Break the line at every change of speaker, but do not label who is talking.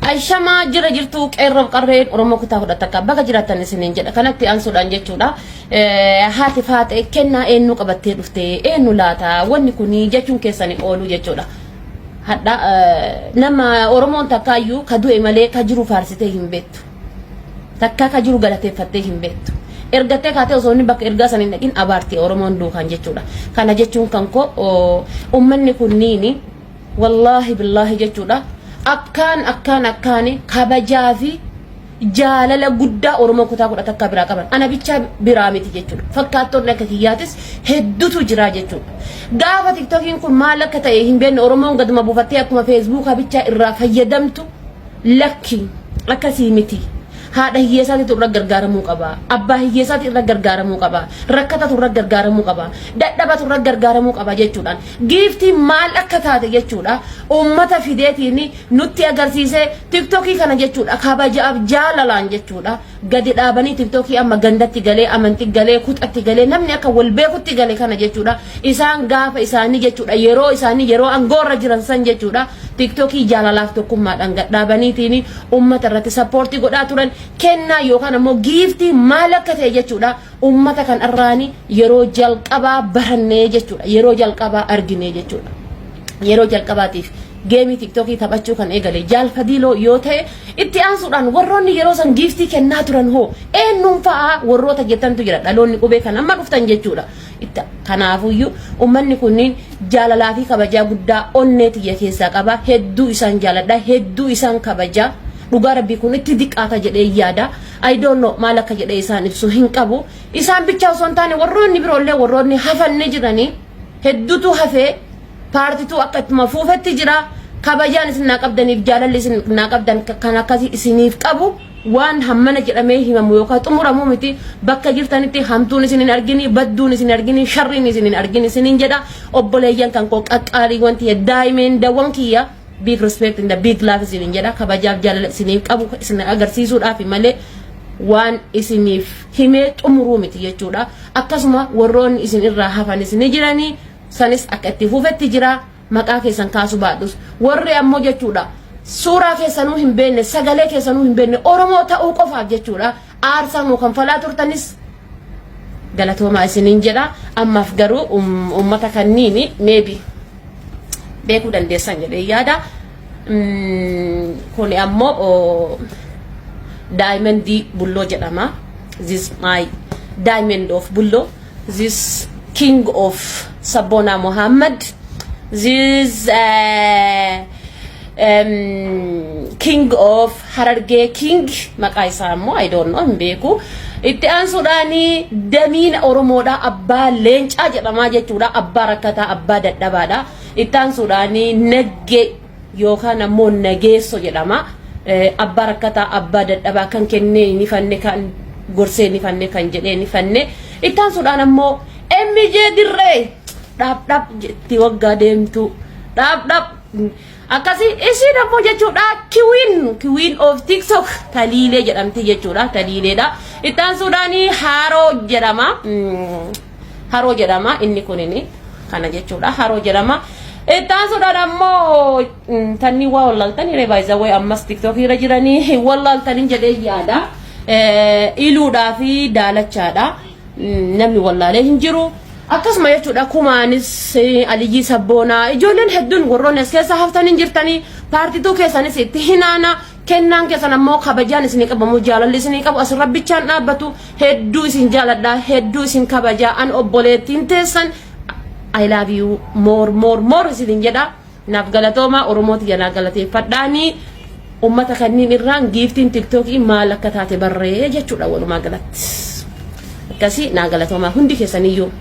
Ashamaa, jira jirtu qeerroof qarreen Oromoo kutaa 11 baga jiraattan isiniin jedha. Kanatti aansuudhaan jechuudha. Haati Faaxee kennaa eenyu qabattee dhufte, eenyu laata wanni kun jechuun keessanii oolu jechuudha. Hadha nama Oromoon takkaayyuu ka du'e malee ka jiru faarsitee hin beektu. Takkaa ka jiru galateeffattee hin beektu. Ergattee kaatee osoo inni bakka ergaa san hin dhaqin abaarti Oromoon duukaan jechuudha. Kana jechuun kan koo uummanni kunniini wallaahi billaahi jechuudha, akkaan akkaan akkaan kabajaa fi jaalala guddaa Oromoo kutaa 11 biraa qaban. Ana bichaa biraa miti jechuudha. Fakkaattonni akka kiyyaatis hedduutu jira jechuudha. Gaafa TikTokiin kun maal akka ta'e hin beekne, Oromoon gaduma buufattee akkuma Feesbuukaa bichaa irraa fayyadamtu, lakki, akkasii miti. Haadha hiyyeessaatitu irra gargaaramuu qaba. Abbaa hiyyeessaati irra gargaaramuu qaba. Rakkatatu irra gargaaramuu qaba. Dadhabatu irra gargaaramuu qaba jechuudhaan. Giiftiin maal akka taate jechuudha. Uummata fideetiin nutti agarsiisee TikTokii kana jechuudha. Kabajaaf jaalalaan jechuudha. Gadi dhaabanii TikTokii amma gandatti galee, amanti galee, kutatti galee, namni akka wal beekutti gale kana jechuudha. Isaan gaafa isaanii jechuudha. Yeroo isaanii, yeroo angoorra jiran san jechuudha. TikTokii jaalalaaf tokkummaadhaan gad dhaabaniitiin uummata irratti support godhaa turan. Kennaa yookaan ammoo giiftii maal akka ta'e jechuudha. Uummata kan irraani yeroo jalqabaa barannee jechuudha. Yeroo jalqabaa arginee jechuudha. Yeroo jalqabaatiif game TikTokii taphachuu kan eegale Jaal Fadiiloo yoo ta'e, itti aansuudhaan warroonni yeroo san giiftii kennaa turan hoo eenyuun fa'aa warroota jettantu jira, dhaloonni qubee kan amma dhuftan jechuudha. Kanaafuyyuu uummanni kunniin jaalalaa fi kabajaa guddaa onnee tiyya keessaa qaba. Hedduu isaan jaaladha, hedduu isaan kabajaa. Dhugaa rabbii kun itti diqqaata jedhee yaada. I don't know, maal akka jedhee isaan ibsu hin qabu. Isaan bichaa osoo hin taane warroonni biroollee, warroonni hafan ni jiranii. Hedduutu hafee part two akka ittuma fuufetti jira. Kabajaan isin naa qabdaniif jaalalli isin naa qabdan kan akkasii isiniif qabu waan hammana jedhamee himamu yookaan xumuramu miti. Bakka jirtanitti hamtuun isin hin argini, badduun isin hin argini, sharriin isin hin argini isiniin jedha. Obboleeyyan kan koo qaqqaalii, wanti daa'imeen dawwan kiyya, big respect and the big love isiniin jedha. Kabajaaf jaalala isiniif qabu isin agarsiisuudhaaf malee waan isiniif himee xumuruu miti jechuudha. Akkasuma warroonni isin irraa hafanis ni jiranii, sanis akka itti fufetti jira. Maqaa keessan kaasu baadhus, warri ammoo jechuudha suuraa keessanuu hin beekne, sagalee keessanuu hin beekne, Oromoo ta'uu qofaaf jechuudha aarsaa nuu kanfalaa turtanis galatoomaa isiniin jedha. Ammaaf garuu ummata kanniini maybe beekuu dandeessan jedhee yaada. Kuni ammoo Diamondii Bulloo jedhama. This my Diamond of Bulloo, this king of Sabona Muhammad, this king of Harargee king, maqaa isaa immoo I don't know, hin beeku. Itti aansuudhaani damiina Oromoodha, abbaa leencaa jedhamaa jechuudha, abbaa rakkataa, abbaa dadhabaadha. Itti aansuudhaani Naggee yookaan ammoo Nageesso jedhama. Abbaa rakkataa, abbaa dadhabaa, kan kennee ni fanne, kan gorsee ni fanne, kan jedhee ni fanne. Itti aansuudhaan ammoo MJ Dirree, dhaab dhaab jetti waggaa deemtu, dhaab dhaab akkasii. Isiin ammoo jechuudha queen of TikTok Taliilee jedhamti jechuudha, Taliileedha. Itti aansuudhaan Haroo jedhama. Haroo jedhama inni kunini kana jechuudha, Haroo jedhama. Itti aansuudhaan ammoo tanni waa wallaaltanii rebaayizawee ammas TikTok irra jiranii wallaaltanii jedhee yaada. Iluudhaa fi Daalachaadha. Namni wallaalee hin jiru. Akkasuma jechuudha kumaanis, Aliyyii Sabboonaa, ijoolleen hedduun warroonni as keessa haftanii jirtanii, part two keessanis itti hinaana. Kennaan keessan ammoo kabajaan isinii qabamu, jaalalli isinii qabu as rabbichaan dhaabbatu. Hedduu isin jaaladha, hedduu isin kabajaa. An obboleettiin teessan I love you more, more, more isinin jedha. Naaf galatooma, Oromooti jalaa galateeffadhaanii. Ummata kanniin irraan giiftiin TikTokii maal akka taate barree jechuudha walumaa galatti. Akkasii naa galatoomaa hundi keessaniyyuu.